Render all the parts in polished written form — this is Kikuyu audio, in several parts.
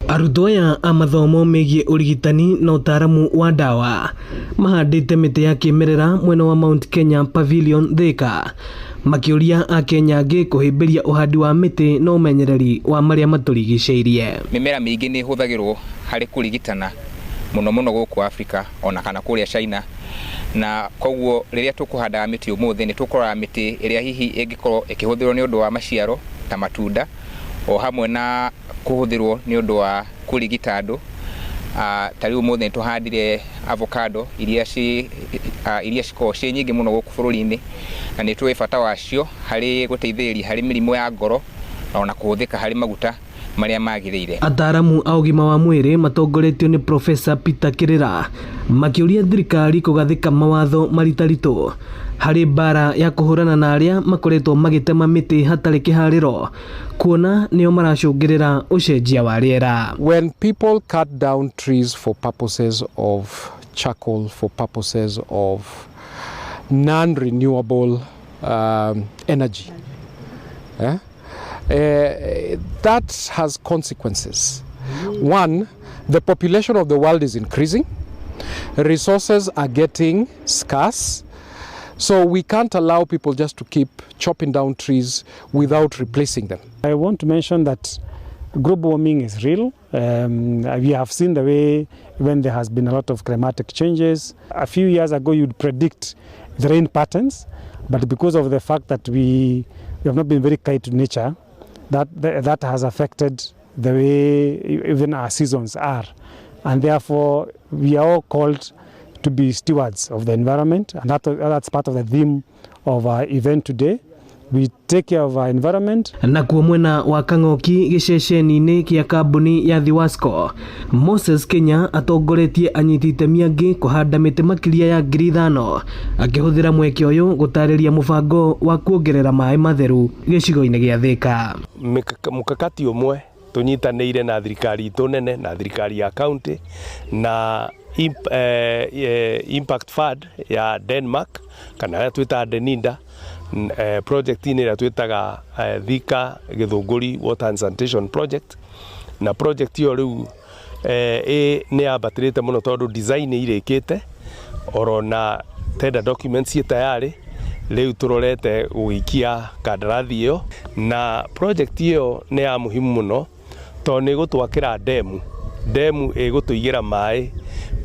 Arutwo aya a mathomo megiĩ ũrigitani na ũtaaramu wa ndawa mahandĩte mĩtĩ ya kĩmerera mwena wa Mount Kenya Pavilion Thika, makĩũria akenya angĩ kũhĩmbĩria ũhandi wa mĩtĩ na ũmenyereri wa marĩa matũrigicĩirie. Mĩmera mĩingĩ nĩ ĩhũthagĩrwo harĩ kũrigitana mũno mũno gũkũ Africa ona kana kũrĩa China, na koguo rĩrĩa tũkũhandaga mĩtĩ ũmũthĩ, nĩ tũkũrora mĩtĩ ĩrĩa hihi ĩngĩkorwo ĩkĩhũthĩrwo nĩ ũndũ wa maciaro ta matunda, o hamwe na kũhũthĩrwo nĩ ũndũ wa kũrigita andũ. Ta rĩu ũmũthĩ nĩ tũhandire avocado iria cikoragwo ciĩ nyingĩ mũno gũkũ bũrũri-inĩ, na nĩ tũĩ bata wacio harĩ gũteithĩrĩria harĩ mĩrimũ ya ngoro na ona kũhũthĩka harĩ maguta marĩa magĩrĩire. Ataaramu a ũgima wa mwĩrĩ matongoretio nĩ Professor Peter Kĩrĩra makĩũria thirikari kũgathĩka mawatho maritaritũ harĩ mbara ya kũhũrana na arĩa makoretwo magĩtema mĩtĩ hatarĩ kĩharĩro, kuona nĩo maracũngĩrĩra ũcenjia wa rĩera. When people cut down trees for purposes of charcoal, for purposes of non-renewable energy, eh? That has consequences. One, the population of the world is increasing, resources are getting scarce, so we can't allow people just to keep chopping down trees without replacing them. I want to mention that global warming is real. We have seen the way when there has been a lot of climatic changes. A few years ago, you'd predict the rain patterns, but because of the fact that we have not been very kind to nature, that has affected the way even our seasons are. And therefore, we are all called to be stewards of the environment, and that's part of the theme of our event today. We take care of our environment. Nakuo mwena wa Kang'oki, gĩceceni-inĩ kĩa kambuni ya Thiwasco, Moses Kenya atongoretie anyiti itemi angĩ kũhanda mĩtĩ makĩria ya 5,000, akĩhũthĩra mweke ũyũ gũtarĩria mũbango wa kuongerera maĩ matheru gĩcigo-inĩ gĩa Thika. Mkakati ũmwe tũnyitanĩire na thirikari itũ nene na thirikari ya county na Impact Fund ya Denmark, kana ĩrĩa twĩtaga Deninda, project-inĩ ĩrĩa twĩtaga Thika Gĩthũngũri Water and Sanitation Project. Na project ĩyo rĩu nĩ yambatĩrĩte mũno, tondũ design nĩ irĩkĩte, oro na tender documents ciĩ tayarĩ. Rĩu tũrorete gũgĩikia kandarathi ĩyo, na project ĩyo nĩ ya muhimu mũno, tondũ nĩ ĩgũtwakĩra ndemu, ndemu ĩgũtũigĩra maĩ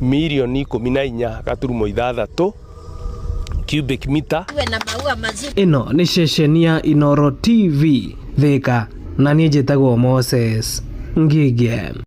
14.6 million cubic meter. Ĩno nĩ ceceni ya Inooro TV Thika, na niĩ njĩtagwo Moses Ngige.